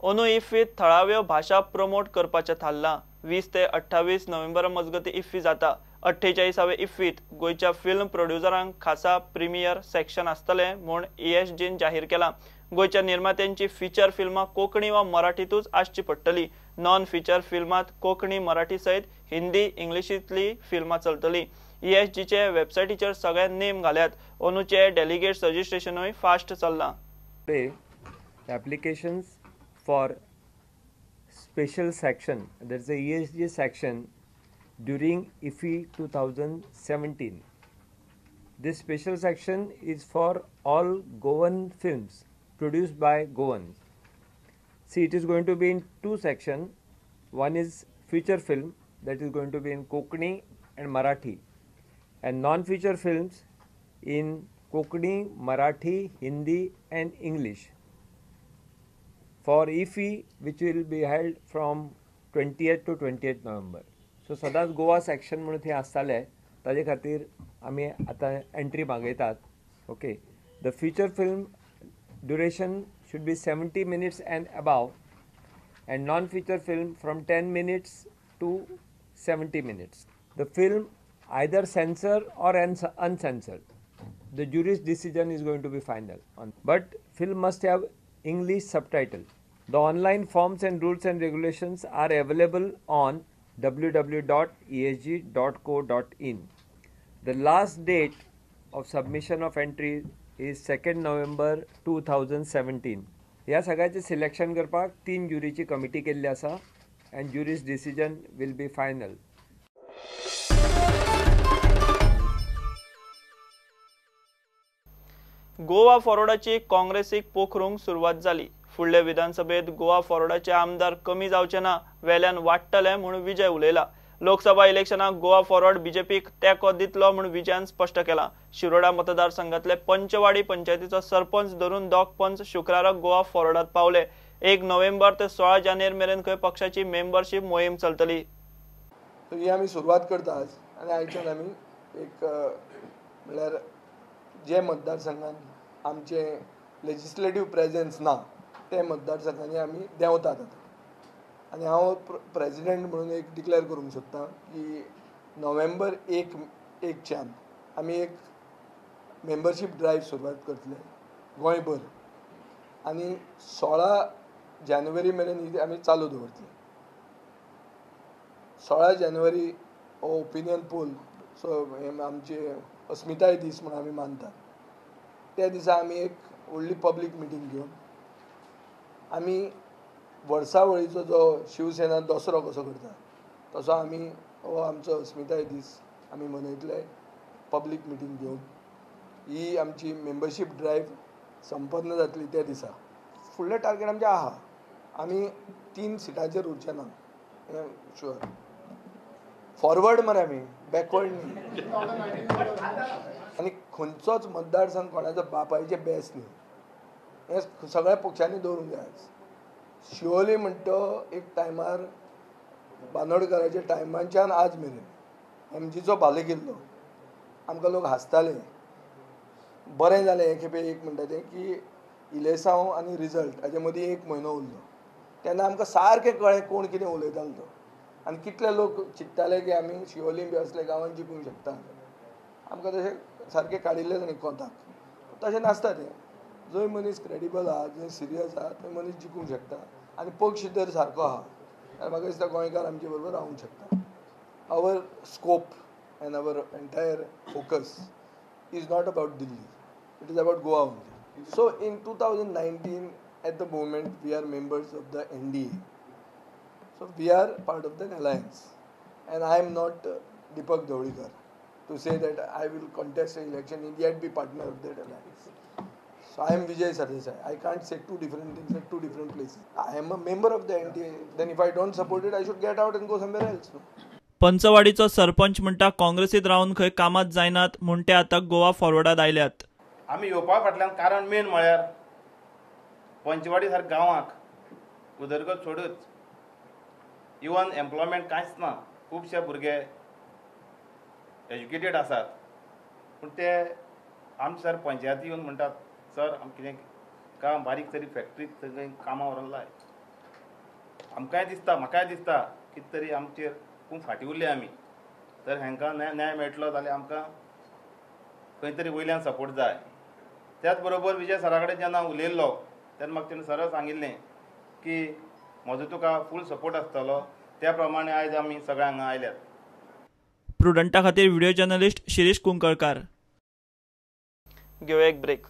अंदू इफ्फीत थळाव्यो भाशा प्रमोट करपाचें थारलां. 20 ते 28 नोव्हेंबरा मजगतीं इफ्फी जाता. 48वे इफ्फीत गोंयच्या फिल्म प्रोड्युसरांक खासा प्रिमियर सेक्शन आसतलें म्हूण ESGन जाहीर केलां. गोंयच्या निर्मात्यांची फिचर फिल्मां कोंकणी वा मराठींतूच आसची पडटली. नॉन फिचर फिल्मांत कोंकणी, मराठी सयत हिंदी, इंग्लिशींतली फिल्मां चलतली. ESGचे वेबसायटीचेर सगळे नेम घाल्यात. अंदूचे डेलिगेट्स रजिस्ट्रेशनूय फास्ट चल्लां. Applications for special section, there is a ESG section during IFFI 2017. This special section is for all Goan films produced by Goans. See, it is going to be in two sections. One is feature film, that is going to be in Konkani and Marathi, and non-feature films in Konkani, Marathi, Hindi and English. For IFFI, which will be held from 20th to 28th November. So सदांच Goa section म्हणून थंय आसताले, ताजे खातीर आमी आतां entry मागयतात. Okay, the feature film duration should be 70 minutes and above, and non-feature film from 10 minutes to 70 minutes. The film either censored or uncensored. The jury's decision is going to be final. But film must have English subtitle. The online forms and rules and regulations are available on www.esg.co.in. The last date of submission of entry is 2nd November 2017. ह्या सगळ्याचे selection करपाक 3 ज्युरीची committee केल्ली आसा and jury's decision will be final. Goa फॉरवर्डाची काँग्रेसीक पोखरूंक सुरवात जाली. फुडले विधानसभेत गोवा फॉरवर्डाचे आमदार कमी जावचे ना, वेल्यान वाडटले म्हूण विजय उलयला. लोकसभा इलेक्शनाक गोवा फॉरवर्ड बीजेपीक तेंको दितलो म्हूण विजयान स्पश्ट केलां. शिरोडा मतदारसंघातले पंचवाडी पंचायतीचो सरपंच धरून दोग पंच शुक्राराक गोवा फॉरवर्डात पावले. 1 नोव्हेंबर ते 16 जानेर मेरेन खंय पक्षाची मेंबरशीप मोहीम चलतली. ही आमी सुरवात करता आज आनी आयच्यान आमी एक म्हणल्यार जे मतदारसंघान आमचे लेजिस्लेटीव प्रेझेन्स ना ते मतदारसंघांनी आमी देंवतात आतां. आनी हांव प्रेजिडेंट म्हणून एक डिक्लेअर करूंक सोदता की नोव्हेंबर 1च्यान आमी एक मेंबरशीप ड्रायव्ह सुरवात करतले गोंयभर आनी 16 जानेवारी मेरेन ही आमी चालू दवरतले. 16 जानेवारी हो ओपिनियन पोल, सो हे आमचे अस्मिताय दीस म्हणून आमी मानतात. त्या दिसा आमी एक व्हडली पब्लीक मिटींग घेवन आमी वर्सावळीचो जो शिवसेना दसरो कसो करता तसो आमी हो आमचो अस्मिताय दीस आमी मनयतले पब्लीक मिटींग घेवन. ही आमची मेंबरशीप ड्रायव्ह संपन्न जातली त्या दिसा. फुडलें टार्गेट आमचें आहा, आमी 3 सिटांचेर उरचे ना, हें शुअर. फॉरवर्ड मरे आमी, बॅकवर्ड न्ही. आनी खंयचोच मतदारसंघ कोणाचो बापायचें बेस न्ही, हें सगळ्या पक्षांनी दवरूंक जाय. शिवोली म्हणटा एक टायमार बांदोडकराच्या टायमाच्यान आज मेरेन एमजीचो बालेकिल्लो, आमकां लोक हांसताले. बरें जालें हे खेपे एक म्हणटा तें की इलेसांव आनी रिजल्ट हाजे मदीं 1 म्हयनो उरलो, तेन्ना आमकां सारकें कळ्ळें कोण कितें उलयतालो तो आनी कितले लोक चिंत्ताले की आमी शिवोली बी असले गांवांत जिखूंक शकता. आमकां तशें सारकें काडिल्लें न्ही कोंताक, तशें नासता तें. जंय मनीस क्रेडिबल आहा, जंय सिरियस आहा थंय मनीस जिखूंक शकता आनी पक्ष जर सारको आहा जाल्यार म्हाका दिसता गोंयकार आमचे बरोबर रावूंक शकता. Our scope and our entire focus is not about Delhi, it is about Goa only. So in 2019 at the moment we are members of the NDA, so we are part of the alliance and I am not Deepak Dhavalikar to say that I will contest an election and yet be partner of that alliance. So I am Vijay Sardesai. I can't say two different things at two different places. I am a member of the NDA. Then if I don't support it, I should get out and go somewhere else. No? पंचवाडीचो sarpanch म्हणटा काँग्रेसीत रावन खंय कामात जायनात म्हूण ते आतां गोवा फॉरवर्डात आयल्यात. आमी येवपा फाटल्यान कारण मेन म्हळ्यार पंचवाडी सारक्या गांवाक उदरगत सोडूच, इवन एम्प्लॉयमेंट कांयच ना. खुबशे भुरगे एज्युकेटेड आसात पूण ते आमचे सर पंचायती येवन म्हणटात सर आम कितें काम बारीक तरी फॅक्टरीत थंय कामां व्हरोन लाय. आमकांय दिसता, म्हाकाय दिसता कितें तरी आमचेर खूब फाटीं उरले आमी. तर हांकां न्याय मेळटलो जाल्यार आमकां खंय तरी वयल्यान सपोर्ट जाय. त्याच बरोबर विजय सरा कडेन जेन्ना उलयल्लो तेन्ना म्हाका तेणें सरळ सांगिल्लें की म्हजो तुका फूल सपोर्ट आसतलो. त्या प्रमाणे आयज आमी सगळे हांगा आयल्यात. प्रुडंटा खातीर व्हिडिओ जर्नलिस्ट शिरीष कुंकळकार. घेवया एक ब्रेक.